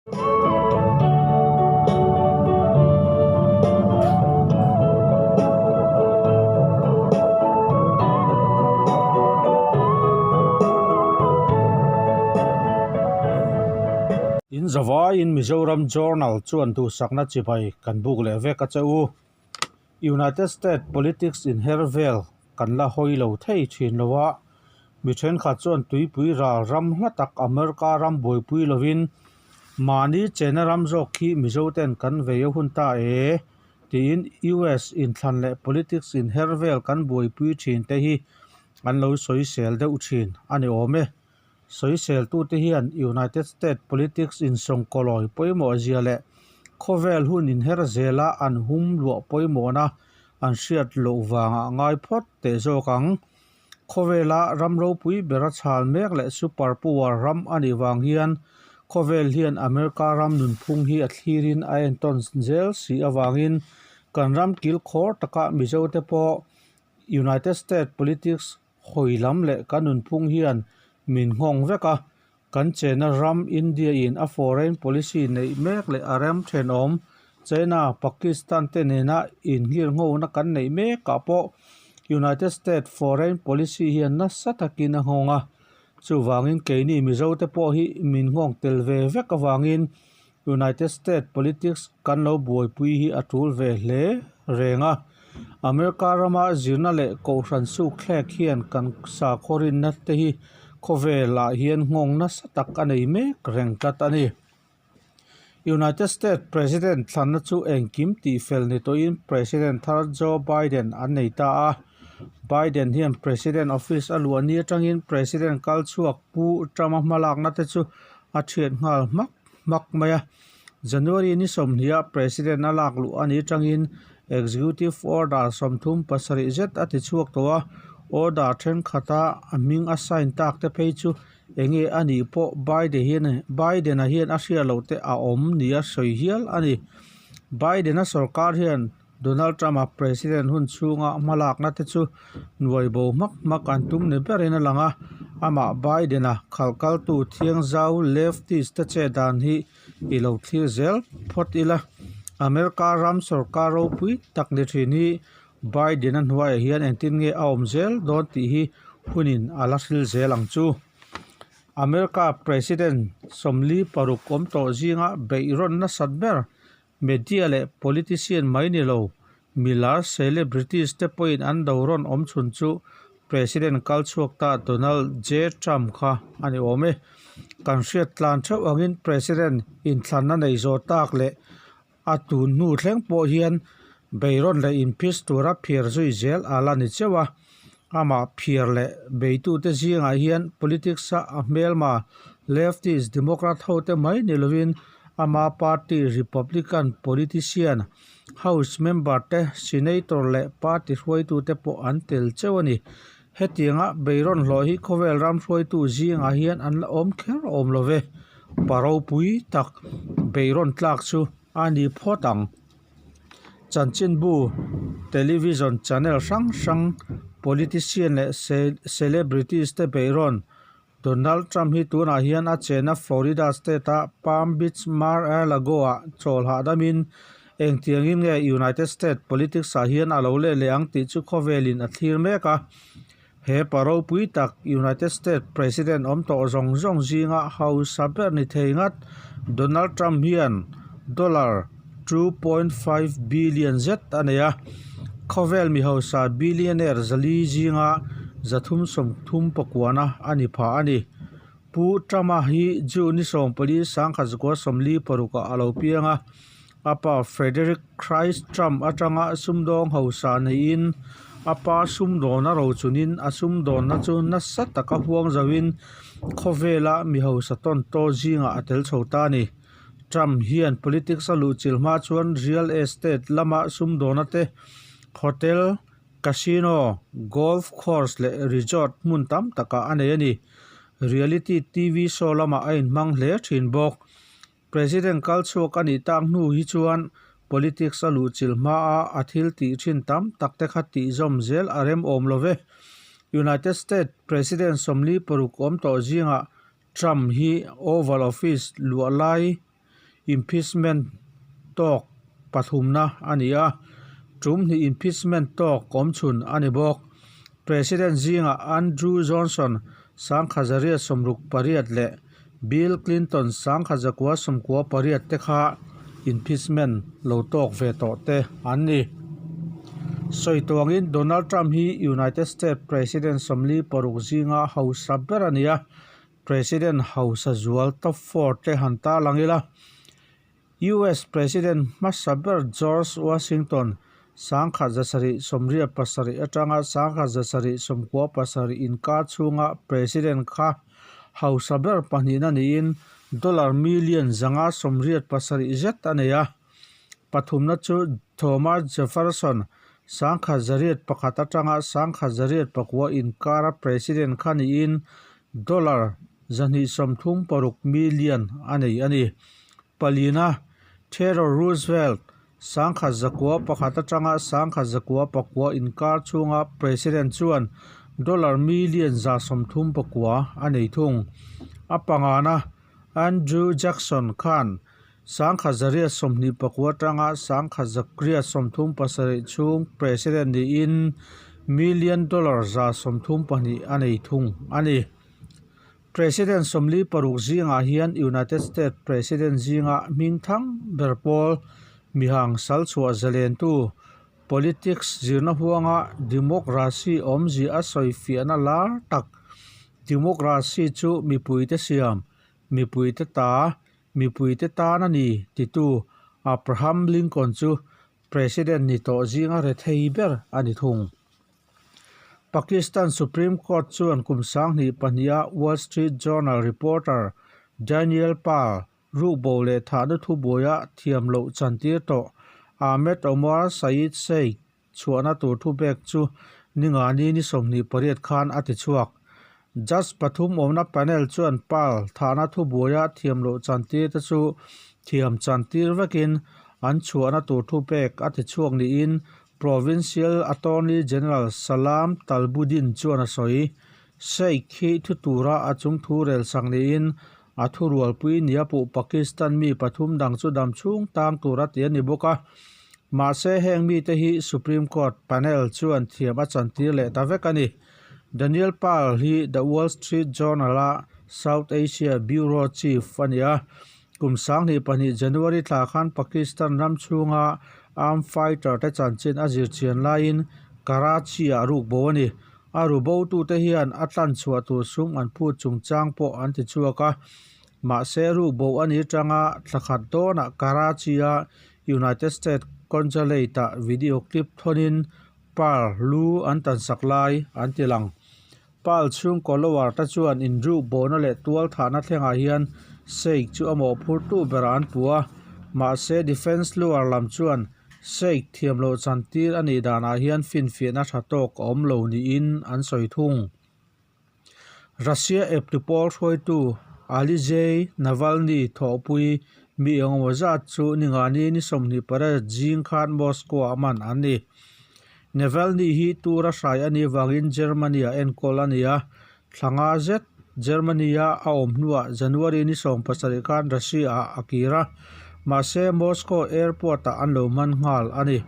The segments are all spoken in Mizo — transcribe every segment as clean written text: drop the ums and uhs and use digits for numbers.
In zavaiin Mizoram Journal chuan duhsakna chibai kan buk leh vek a che u. United States politics inher vel kan la hawi lo thei thin lo a, mi thenkhat chuan tuipui ral ram hla tak America ram buaipui lovin mahni chena ram zawk khi Mizo ten kan vei a hun ta e tiin US inthlan leh politics inher vel kan buaipui thin te hi an lo sawisel deuh thin a ni awm e. Sawiseltute hian United States politics insawngkawlawi pawimawh zia leh khawvel hun inher zela an hum luah pawimawhna an hriat loh vangah ngai phawt teh zawk ang. Khawvela ram ropui bera chhal mek leh super power ram a nih vang hian khawvel hian America ram nunphung hi a thlirin a entawn zel si avangin kan ram kilkhawr taka Mizote pawh United States politics Hawi lam leh kan nunphung hian min nghawng vek a, kan chena ram India in a foreign policy neih mek leh a rem thenawm China, Pakistan te nena inngirnghona kan neih mekah pawh United States foreign policy hian nasa takin a nghawng a. Chuvangin keini Mizo te pawh hi min nghawng tel ve vek avangin United States politics kan lo buaipui hi a tul ve hle reng a. America rama zirna leh kohhran suk thlek hian kan sakhaw rinna te hi khawvelah hian nghawng nasa tak a nei mek reng tlat a ni. United States President thlanna chu engkim tihfel ni tawhin President thar Joe Biden an nei ta a. Biden hian President office a luah ni atangin President kal chhuak Pu Trump-a hmalakna te chu a thiat nghal hmak hmak mai a. January ni sawmhnih-a President a lak luh a nih atangin Executive Order 37 zet a ti chhuak tawh a, order thenkhat-a a hming a sign tak te phei chu enge a nih pawh Biden-a hian a hriat loh te a awm nia sawi hial a ni. Biden-a sorkar hian Donald Trump-a President hun chhunga hmalakna te chu nuai bo hmak hmak an tum ni berin a lang a, amah Biden-a khalh kaltu thiangzau leftist te che dan hi i lo thlir zel phawt ila. America ram sorkar ropui tak ni thin hi Biden-a hnuaiah hian engtin nge a awm zel dawn tih hi hunin a la hril zel ang chu. America President 46 awm tawh zinga beih rawn nasat ber Media leh politician mai ni lo, milar celebrities te pawhin an do rawn awm chhun chu President kal chhuak ta Donald J Trump kha a ni awm e. Kan hriat tlan theuh angin President inthlanna nei zawh tak leh a tun hnu thleng pawh hian beirawn leh inphis tura phiar zui zel a la ni cheuh a. Amah phiar leh beitute zingah hian politics-a a hmelma leftist Democrat hote mai ni lovin ama party Republican politician, House member te, Senator leh party hruaitute pawh an tel cheuh a ni. Hetianga beirawn hlawh hi khawvel ram hruaitu zingah hian an la awm kher awm lo ve. Pa ropui tak beirawn tlak chu a ni phawt ang. Chanchinbu, television channel hrang hrang, politician leh celebrities te beihrawn Donald Trump hi tunah hian a chena Florida state-a Palm Beach Mar-a-Lago-ah chawl hahdamin engtiangin nge United States politics-ah hian a lo let leh ang tih chu khawvelin a thlir mek a. He pa ropui tak United States President awm tawh zawng zawng zinga hausa ber ni thei ngat Donald Trump hian dollar 2.5 billion zet a nei a, khawvel mi hausa billionaire zali zinga 339 a a ni phah a ni. Pu Trump-a hi June ni 14 1946 ah a lo piang a, A pa Frederick Christ Trump atanga sumdawng hausa neiin a pa sumdawna rochunin a sumdawnna chu nasa taka huang zoin khawvela mi hausa tawn taw zingah a tel chho ta a ni. Trump hian politics a luhchilh hma chuan real estate lama sumdawna te, hotel, casino, golf course leh resort hmun tam takah a nei a ni. Reality TV show lamah a inhmang hle thin bawk. President kal chhuak a nih tak hnu hi chuan politics a luhchilh hmaa a thil tih thin tam tak te kha tih zawm zel a rem awm lo ve. United States President 46 awm tawh zingah Trump hi Oval Office luah lai Impeachment tawk pathumna a ni a, tum hnih impeachment tawk awmchhun a ni bawk. President zingah Andrew Johnson 1968 leh Bill Clinton 1998 te kha impeachment lo tawk ve tawh te an ni. Sawi tuangin Donald Trump hi United States President 46 zinga hausa ber a ni a, President hausa zual top four te han tarlang ila. US President hmasa ber George Washington 1787 atanga 1797 inkar chhunga President kha hausa ber pahnihna niin dollar million 587 zet a nei a. Pathumna chu Thomas Jefferson 1801 atanga 1809 inkara President kha niin dollar 236 million a nei a ni. Palina, Theodore Roosevelt, 1901 atanga 1909 inkar chhunga President chuan dollar million 139 a nei thung. A pangana, Andrew Jackson khan 1829 atanga 1837 chhung President niin million dollar 132 a nei thung a ni. President 46 zingah hian United States President zinga hming thang ber pawl mihang salchhuah zalentu politics zirna huanga democracy awmzia a sawi fiahna lar tak democracy chu mipuite siam, mipuite ta, mipuite tan a ni titu Abraham Lincoln chu President ni tawh zinga rethei ber a ni thung. Pakistan Supreme Court chuan kum 2002-a Wall Street Journal reporter Daniel Pearl rukbo leh thahna thubuaia thiam loh chantir tawh Ahmed Omar Saeed Sheikh chhuahna tur thupek chu ningani ni 28 khan a ti chhuak. Judge pathum awmna panel chuan Pearl thahna thubuaia thiam loh chantir te chu thiam chantir vekin an chhuahna tur thupek a ti chhuak niin Provincial Attorney General Salam Talbuddin chuan a sawi. Sheikh hi thu tura a chung thu rel sak niin a thurualpui nia puh Pakistan mi pathum dang chu dam chhung tang tur a ti a ni bawk a. Mahse heng mite hi Supreme Court panel chuan thiam a chantir leh ta vek a ni. Daniel Pearl hi The Wall Street Journal-a South Asia Bureau Chief a ni a. Kum 2002 January thla khan Pakistan ram chhunga armed fighter te chanchin a zir chian laiin Karachi-ah rukbo a ni. A rubotute hian a tlan chhuah tur sum an phut chungchang pawh an ti chhuak a. Mahse rukbo a ni tanga thla khat dawnah Karachi-a United States Consulate-ah video clip thawnin Pearl lu an tansak lai an ti lang. Pearl chhungkaw lower te chuan inrukbawhna leh tual thahna thlengah hian Sheikh chu a mawhphurtu berah an pu a, mahse defence lower lam chuan Sheikh thiamloh chantir a nih danah hian finfiahna tha tawk a awm lo niin an sawi thung. Russia eptu pawl hruaitu Alexei Navalny thawhpui mi engemaw zat chu ningani ni 28 zing khan Moscow-ah man an ni. Navalny hi tura hrai a nih vangin Germany-ah enkawl a ni a, thla nga zet Germany-a a awm hnuah January ni 17 khan Russia-ah a kir a, mahse Moscow airport-ah an lo man nghal a ni.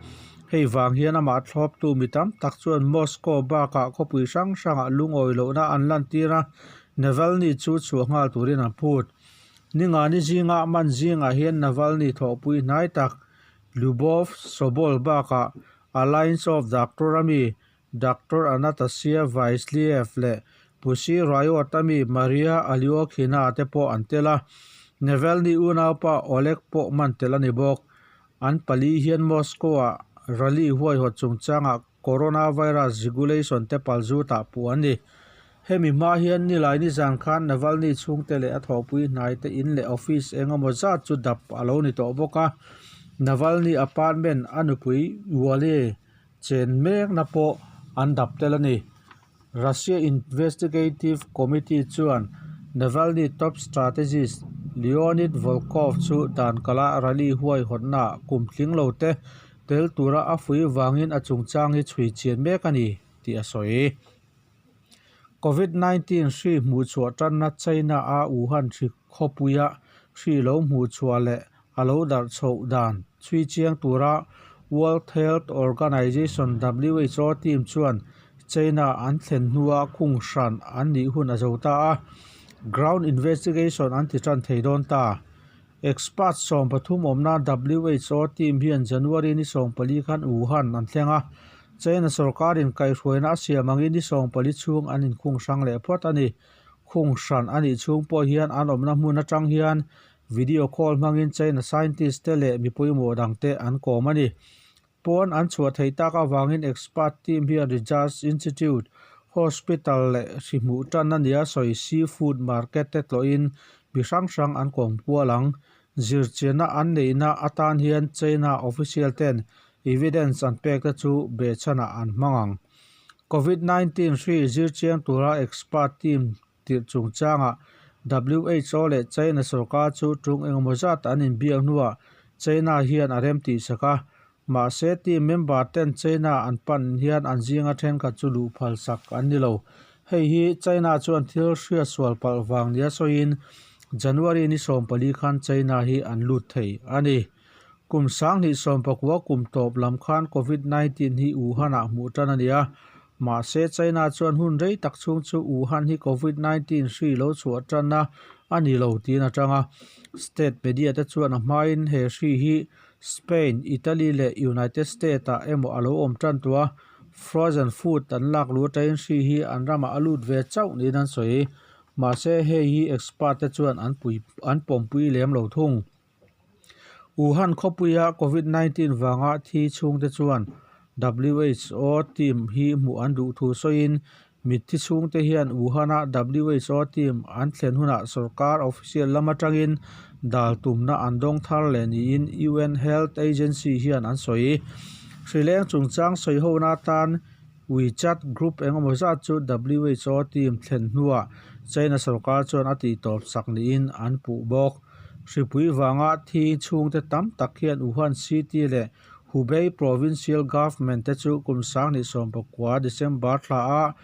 Hei vang hian amah thlawptu mi tam tak chuan Moscow bakah khawpui hrang hrangah lungawi lohna an lantir a, Navalny chu chhuah nghal turin an phut. Ningani zinga man zingah hian Navalny thawhpui hnai tak Lyubov Sobol bakah Alliance of Doctor a mi Doctor Anastasia Vasiliev leh Pussy Riot a mi Maria Alyokhina te pawh an tel a, Navalny unaupa Oleg pawh man tel a ni bawk. An pali hian Moscow-ah rally huaihawt chungchangah coronavirus regulation te palzutah puh an ni. Hemi hma hian nilai nizan khan Navalny chhungte leh a thawhpui hnaite in leh office eng emaw zat chu dap a lo ni tawh bawk a. Navalny apartment a nupui Yulia chen mekna pawh an dap tel a ni. Russia Investigative Committee chuan Navalny top strategist Leonid Volkov chu dan kala rally huaihawtnaah kum tling lo te tel tura a fui vangin a chungchang hi chhui chian mek a ni tih a sawi. Covid-19 hri hmuh chhuah tanna China-a Wuhan hri khawpuia hri lo hmuh chhuah leh a lo darh chhoh dan chhui chiang tura World Health Organization, who, team chuan China an thlen hnua khung hran an nih hun a zo ta a, ground investigation an ti tan thei dawn ta. Expert 13 awmna who team hian January ni 14 khan Wuhan an thleng a, China sorkarin kaihhruaina a siam angin ni 14 chhung an inkhung hrang leh phawt a ni. Khung hran a nih chhung pawh hian an awmna hmun atang hian video call hmangin China scientist te leh mi pawimawh dangte an kawm a ni. Pawn an chhuah theih tak avangin expert team hian Research Institute, Hospital leh hri hmuh tan a nia sawi seafood market te tlawhin mi hrang hrang an kawm kual ang. Zirchianna an neihna atan hian China official ten evidence an pek te chu behchhanah an hmang ang. Covid 19 hri zirchiang tura expert team tirh chungchangah who leh China sorkar chu tung engemaw zat an inbiak hnuah China hian a rem tihsak a. Mahse team member ten China an pan hian an zinga thenkhat chu luh phalsak an ni lo. Hei hi China chuan thil hriatsual palh vang nia sawiin January ni 14 khan China hi an lut thei a ni. Kum 2019 kum tawp lam khan Covid 19 hi Wuhan-ah hmuh tan a ni a. Mahse, China chuan hun rei tak chhung chu Wuhan hi Covid 19 hri lo chhuah tanna a ni lo tiin a tang a. State media te chuan a hmain he hri hi Spain, Italy leh United States-ah emaw a lo awm tan tawh a, frozen food an lak lu atangin hri hi an ramah a lut ve chauh niin an sawi. Mahse, hei hi expert te chuan an pui an pawmpui lem lo thung. Wuhan khawpuia Covid 19 vanga thi chhungte chuan who team hi hmuh an duh thu sawiin mitthi chhungte hian Wuhan-a who team an thlen hunah sorkar official lam atangin dal tumna an dawng thar leh niin UN Health Agency hian an sawi. Hrileng chungchang sawihona atan WeChat group engemaw zat chu who team thlen hnuah China sorkar chuan a tihtawp sak niin an puh bawk. Hripui vanga thi chhungte tam tak hian Wuhan City leh Hubei Provincial Government te chu kum 2019 December thla a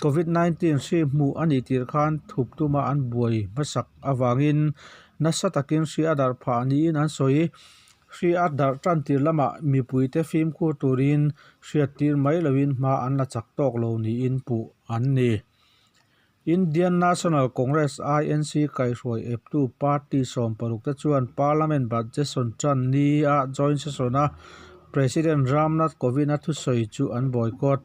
Covid 19 hri hmuh a nih tir khan thup tuma an buai hmasak avangin nasa takin hri a darh phah niin an sawi. Hri a darh tan tir lamah mipuite fimkhur turin hriattir mai loin hma an la chak tawk lo niin puh an ni. Indian National Congress, INC, kaihhruai eptu party 60 te chuan Parliament budget sawn tan nia joint session-a President Ram Nath Kovind-a thusawi chu an boycott.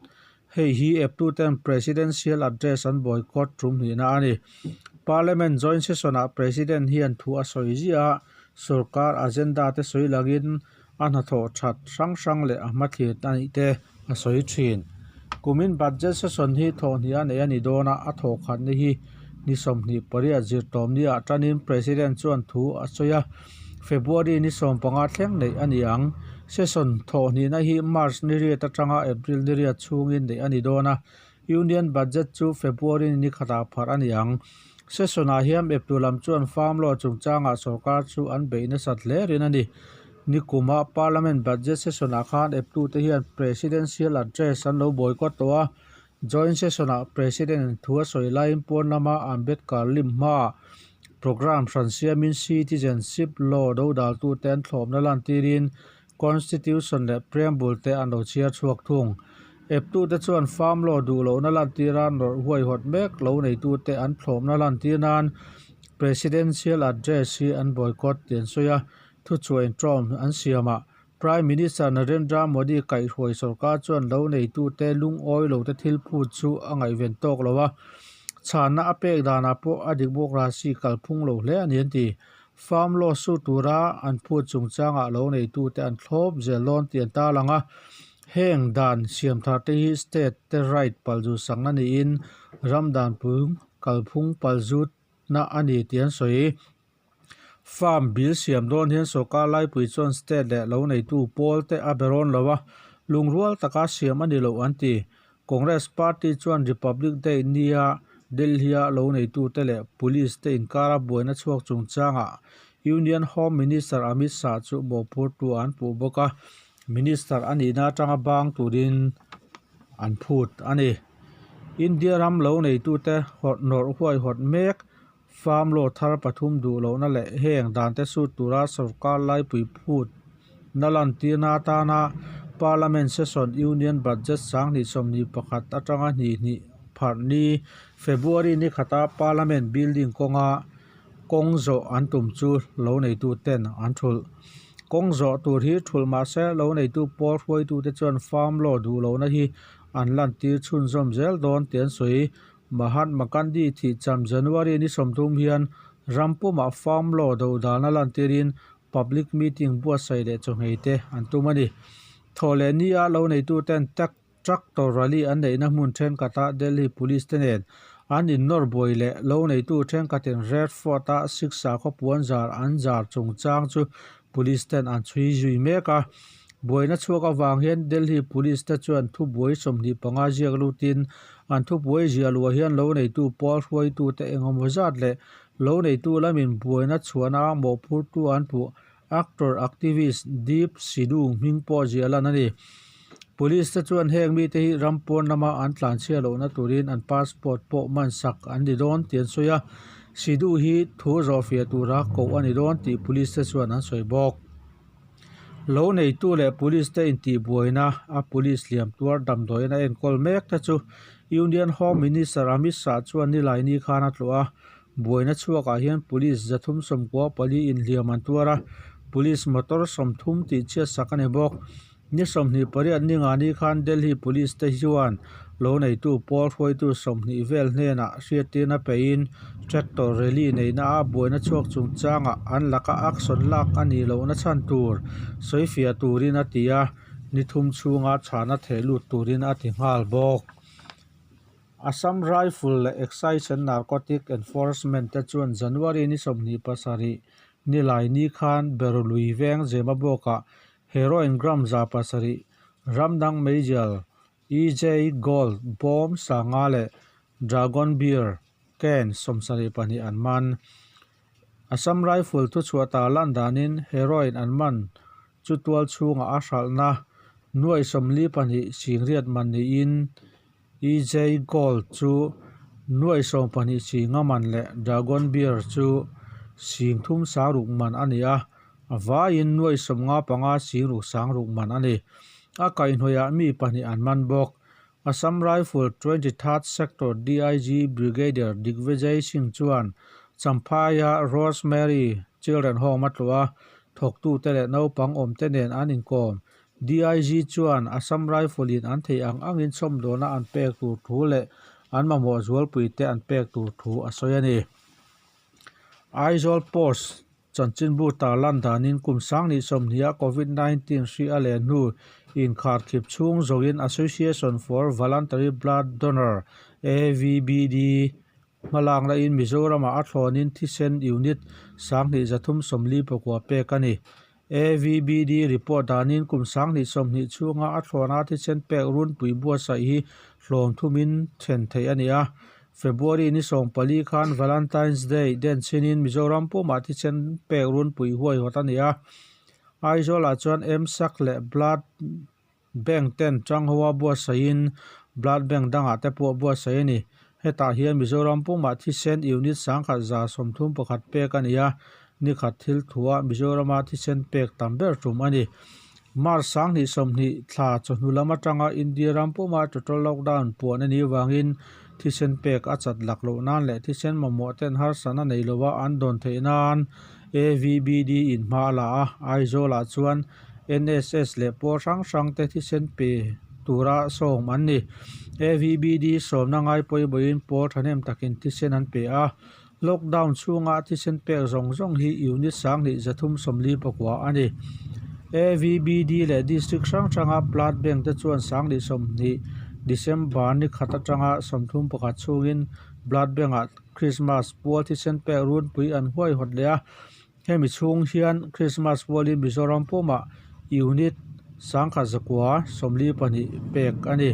Hei hi eptuten Presidential Address an boycott tum hnihna a ni. Parliament joint session-ah President hian thu a sawi ziah a, sorkar agenda te sawi langin a hnathawh that hrang hrang leh a hmathlir a nih te a sawi thin. Kumin budget session hi thawhhnih a neih a ni dawn a, a thawhkhatna hi ni 28 zirtawm niah tanin President chuan thu a sawi a, February ni 15 thleng neih a ni ang. Session thawhhnihna hi March ni riat atanga April ni riat chhungin neih a ni dawn a, Union Budget chu February ni khatah pharh a ni ang. Session-ah hian eptu lam chuan Farm Law chungchangah sorkar chu an beih nasat hle rin a ni. Nikuma Parliament Budget Session-ah khan eptute hian Presidential Address an lo boycott tawh a, Joint Session-ah President thu a sawi laiin pawn lama Ambedkar lim hmaah programme hran siamin Citizenship Law dodaltute an thlawmna lantirin Constitution leh Preamble te an lo chhiar chhuak thung. Eptute chuan Farm Law duh lohna lantira nawrh huaihawt mek lo neitute an thlawmna lantir nan Presidential Address hi an boycott tih an sawi a, thuchhuah inṭawm an siamah Prime Minister Narendra Modi kaihhruai sorkar chuan lo neitute lungawi lote thil phut chu a ngaihven tawk lo a, chhanna a pek danah pawh a democracy kalphung lo hle a ni an ti. Farm law su tura an phut chungchangah lo neitute an thlawp zel dawn tih an tarlang a, heng dan siam thar te hi state te right palzut sakna niin ram danpui kalphung palzutna a ni tih an sawi. Farm bill siam dawn hian sorkar laipui chuan state leh lo neitu pawl te a be rawn lo a, lungrual taka siam a ni loh an ti. Congress party chuan Republic Day nia Delhi-a lo neitute leh police te inkara buaina chhuak chungchangah Union Home Minister Amit Shah chu mawhphurtu an puh bawk a, Minister a nihna atanga bang turin an phut a ni. India ram lo neitute nawrh huaihawt mek. Farm Law thar pathum duh lohna leh heng dante sut tura sorkar laipui phutna lantirna atana Parliament Session Union Budget 2021 atanga hnih hnih pharh ni February ni khata Parliament building kawnga kawng zawh an tum chu lo neitu ten an thulh. Kawng zawh tur hi thulh mahse lo neitu pawl hruaitute chuan Farm Law duh lohna hi an lantir chhunzawm zel dawn tih an sawi. Mahatma Gandhi thihcham January ni 30 hian ram pumah Farm Law dodalna lantirin public meeting buatsaih leh chawhmeh te an tum a ni. Thawhleh nia lo neituten tractor rally an neihna hmun thenkhatah Delhi Police te nen an innawr buai leh lo neitu thenkhatin Red Fort-a Sikh sakhaw puan zar an zar chungchang chu Police ten an chhui zui mek a. Buaina chhuak avang hian Delhi Police te chuan thubuai 25 ziak lutin an thubuai ziah luah hian lo neitu pawl hruaitute engemaw zat leh lo neitu lamin buaina chhuahna a mawhphurtu an puh actor activist Deep Sidhu hming pawh ziah lan a ni. Police te chuan heng mite hi ram pawn lama an tlanchhia lohna turin an passport pawh man sak an ni dawn tih an sawi a, Sidhu hi thu zawhfiah tura koh a ni dawn tih police te chuan an sawi bawk. Lo neitu leh police te intihbuaina a police hliam tuar damdawiin a enkawl mek te chu Union Home Minister Amit Shah chuan Nilaini khan a tlawh a, buaina chhuakah hian police 394 inhliam an tuar a, police motor 30 tihchhiat sak a ni bawk. Ni 28 ningani khan Delhi Police te chuan lo neitu pawl hruaitu 20 vel hnenah hriattirna peiin tractor rally neihna a buaina chhuak chungchangah an laka action lak a nih lohna chhan tur sawifiah turin a ti a, ni thum chhunga chhahna theh lut turin a ti nghal bawk. Assam Rifle leh Excise and Narcotic Enforcement te chuan January ni 27 Nilaini khan Berului veng Zemabawkah Heroin gram 700, ramdang meizial, EJ Gold bawm 5,000 leh Dragon Beer can 72 an man. Assam Rifle thuchhuah tar lan danin heroin an man chu tual chhungah a hralhna nuai 42 singriat man niin EJ Gold chu nuai 12 singa man leh Dragon Beer chu sing thum sang ruk man a ni a. A vaiin nuai 55 sing ruk sang ruk man a ni. A kaihhnawihah mi pahnih an man bawk. Assam Rifle 23rd Sector DIG Brigadier Digvijay Singh chuan Champhaia Rosemary Children Home a tlawh a, thawktute leh naupang awmte nen an inkawm. DIG chuan Assam Rifle-in an theih ang angin chhawmdawlna an pek tur thu leh an mamawh zualpuite an pek tur thu a sawi a ni. Aizawl Post Chanchinbu tarlan danin kum 2020-a Covid 19 hri a len hnu inkharkhip chhung zawhin Association for Voluntary Blood Donor, AVBD, hmalakna in Mizoramah a thlawnin thisen unit 2349 pek a ni. AVBD report danin kum 2020 chhunga a thlawna thisen pek runpui buatsaih hi hlawm thumin then theih a ni a. February ni 14 khan Valentine's Day den chhinin Mizoram pumah thisen pek runpui huaihawt a ni a. Aizawlah chuan MSAC leh Blood Bank ten Changhoa buatsaihin Blood Bank dangah te pawh buatsaih a ni. Hetah hian Mizoram pumah thisen unit 1131 pek a ni a, nikhat thil thuah Mizorama thisen pek tam ber tum a ni. March 2020 thla chawhnu lam atanga India ram puma total lockdown puan a nih avangin thisen pek a chat lak loh nan leh thisen mamawh ten harsatna nei lova an dawn theih nan AVBD in hma a la a, Aizawlah chuan NSS leh pawl hrang hrang te thisen pe tura sawm an ni. AVBD sawmna ngai pawimawhin pawl thahnem takin thisen an pe a, lockdown chhunga thisen pek zawng zawng hi unit 2349 a ni. AVBD leh district hrang hranga blood bank te chuan 2020 December ni khat atanga 31 chhungin blood bank-ah Christmas pual thisen pek runpui an huaihawt leh a. Hemi chhung hian Christmas pualin Mizoram pumah unit 1142 pek a ni.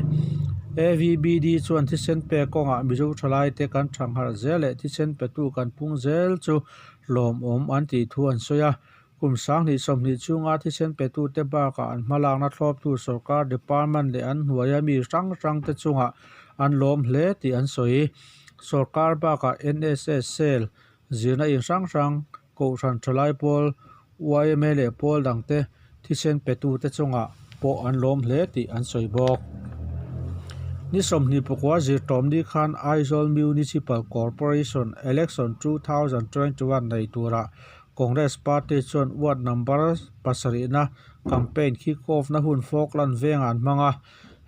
AVBD chuan thisen pek kawngah Mizo thalaite kan thangharh zel leh thisen petu kan phung zel chu lawmawm an tih thu an sawi a. Kum 2020 chhunga thisen petute bakah an hmalakna thlawptu sorkar department leh an hnuaia mi hrang hrangte chungah an lawm hle tih an sawi. Sorkar bakah NSS cell. Zirna in hrang hrang, Kohhran Thalai Pawl, yma leh pawl dangte thisen petute chungah pawh an lawm hle tih an sawi bawk. Ni 24 zirtawmni khan Aizawl Municipal Corporation Election 2021 nei turah Congress Party chuan ward number pasarihna campaign kick-off na hun Falkland vengah an hmang a.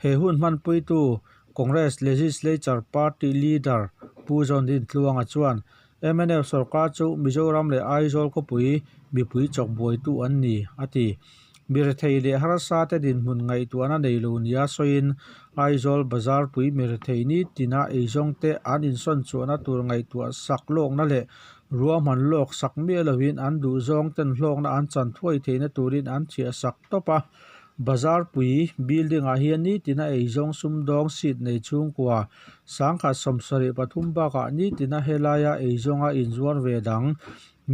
He hun hmanpuitu Congress Legislature Party Leader Pu John Dintluanga chuan mnf sorkar chu Mizoram leh Aizawl khawpui mipui chawk buaitu an ni, a ti. Mirethei leh harsa te dinhmun ngaihtuahna nei lo nia sawiin Aizawl bazarpui mirethei nitina eizawngte an insawn chhuahna tur ngaihtuah sak lawkna leh ruahman lawk sak miah lovin an duhzawng ten hlawkna an chan thuai theihna turin an chhiah sak tawp a. Bazarpui building ah hian nitina eizawng sumdawng seat nei chhungkua 1073 bakah nitina helaia eizawnga inzuar ve dang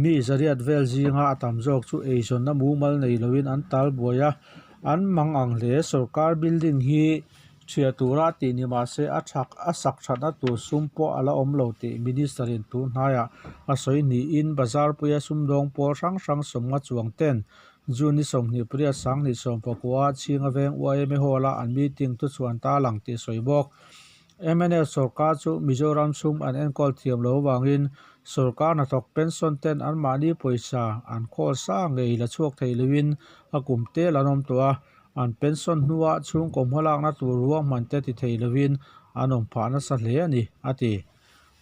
mi zariat vel zinga a tam zawk chu eizawnna mumal nei loin an tal buai a, an mang ang hle. Sorkar building hi thiah tura tih ni mah se a thak a sak thatna tur sum pawh a la awm lo tih Minister in tun hnaiah a sawi niin Bazarpuia sumdawng pawl hrang hrang sawmnga chuang ten June ni 28 2019 Chhinga veng YMA Hall a an meeting thuchhuan ta lang tih a sawi bawk. Mnf sorkar chu Mizoram sum an enkawl thiam lo avangin sorkar hnathawk pension ten anmahni pawisa an khawl sa ngei la chhuak thei loin a kum tel an awm tawh a, an pension hnua chhungkaw hmalakna tur ruahman te ti thei loin an awm phah nasa hle a ni, a ti.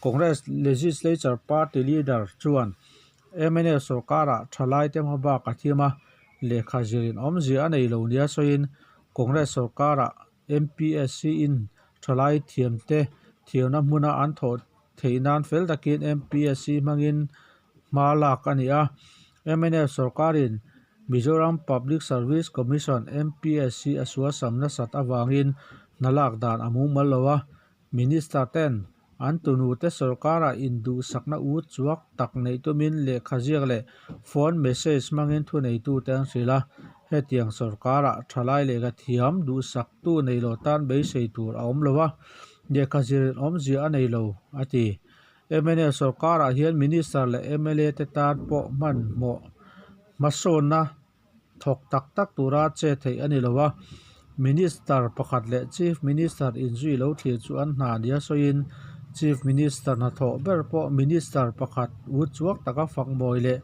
Congress Legislature Party Leader chuan Mnf sorkarah thalaite hmabak a thim a, lehkha zirin awmzia a nei lo nia sawiin Congress sorkarah MPSC in thalai thiamte thiamna hmuna an thawh theih nan fel takin MPSC hmangin hma lak a ni a. Mnf sorkarin Mizoram Public Service Commission, MPSC, a sualsam nasat avangin hna lak dan a mumal lo a. Minister ten an tunute sorkarah induhsakna u chuak tak neih tumin lehkha ziak leh phone message hmangin thuneitute an hrilh a. Hetiang sorkarah thalai lehkha thiam duhsaktu nei lo tan beisei tur a awm lo a, lehkha zirin awmzia a nei lo, a ti. Mnf sorkarah hian Minister leh mla te tan pawh hmanhmawh hmasawnna Thawk tak tak tura che theih a ni lo a, Minister pakhat leh Chief Minister inzui lo thlir chu an hna nia sawiin Chief Minister hnathawh ber pawh Minister pakhat u chuak taka fak mawi leh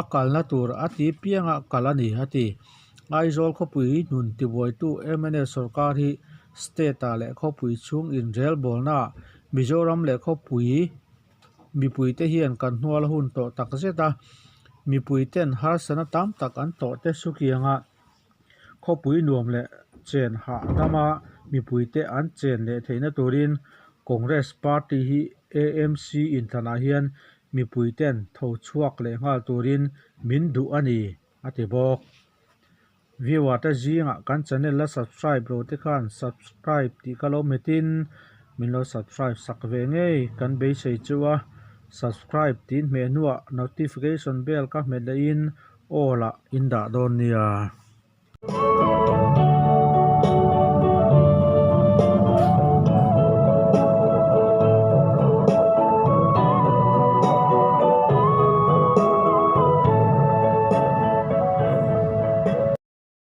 a kalna tur a ti pianga kal a ni, a ti. Aizawl khawpui hnun tibuaitu mnf sorkar hi State-ah leh khawpui chhung inrelbawlnaah Mizoram leh khawpui Mipuite hian kan hnual hun tawh tak zet a, mipuiten harsatna tam tak an tawh te sukianga khawpui nuam leh chen hahdama mipuite an chen leh theihna turin Congress Party hi AMC inthlanah hian mipuiten tho chhuak leh nghal turin min duh a ni, a ti bawk. Viewer te zingah kan channel la subscribe lo te khan subscribe tih ka lo hmetin min lo subscribe sak ve ngei kan beisei chu a, subscribe tih hmeh hnuah notification bell ka hmet lehin all ah in dah dawn nia.